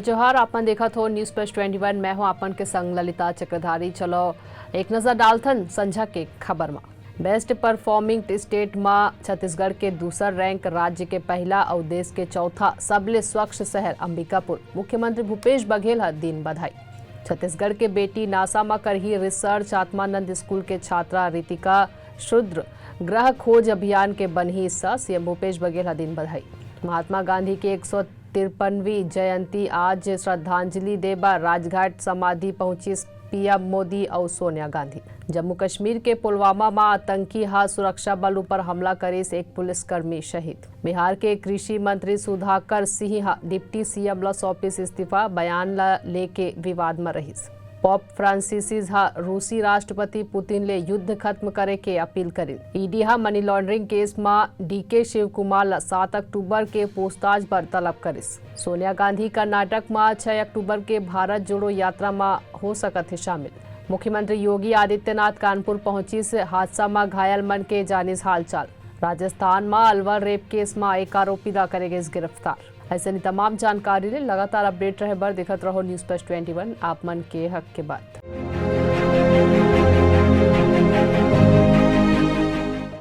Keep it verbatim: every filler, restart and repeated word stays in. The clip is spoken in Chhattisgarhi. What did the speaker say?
जोहार, आपन देखत हो News Plus twenty one, मैं हूं आपन के संग ललिता चक्रधारी। चलो एक नजर डालथन संझा के खबर मा। Best performing state मा छत्तीसगढ़ के दूसर rank, राज्य के पहला अउ देश के चौथा सबले स्वच्छ शहर अंबिकापुर। मुख्यमंत्री भूपेश बघेल ह दीन बधाई। छत्तीसगढ़ के बेटी नासा मा करही research, आत्मानंद स्कूल के छात्रा रितिका शुद्र गृह खोज अभियान के बनही हिस्सा, सीएम भूपेश बघेल ह दीन बधाई। महात्मा गांधी के एक सौ तिरपनवीं जयंती, आज श्रद्धांजलि दे बर राजघाट समाधि पहुंचिस पीएम मोदी अउ सोनिया गांधी। जम्मू कश्मीर के पुलवामा मा आतंकी हा सुरक्षा बल ऊपर हमला करिस एक पुलिसकर्मी शहीद। बिहार के कृषि मंत्री सुधाकर सिंह हा डिप्टी सीएम ला सौंपिस इस्तीफा, बयान ला लेके विवाद म रहिस। पोप फ्रांसिसिस हा रूसी राष्ट्रपति पुतिन ले युद्ध खत्म करे के अपील करिस। ईडी हा money laundering case मा डीके शिवकुमार ला सात अक्टूबर के पूछताछ बर तलब करिस। सोनिया गांधी कर्नाटक मा छह अक्टूबर के भारत जोड़ो यात्रा मा हो सकत हे शामिल। मुख्यमंत्री योगी आदित्यनाथ कानपुर पहुंचिस, हादसा मा घायल मन के जानिस हालचाल। राजस्थान मा अलवर rape case मा एक आरोपी ला करे गिस गिरफ्तार। अइसने तमाम जानकारी ले लगातार update रहे बर देखत रहो News Plus twenty one, आप मन के हक के बात।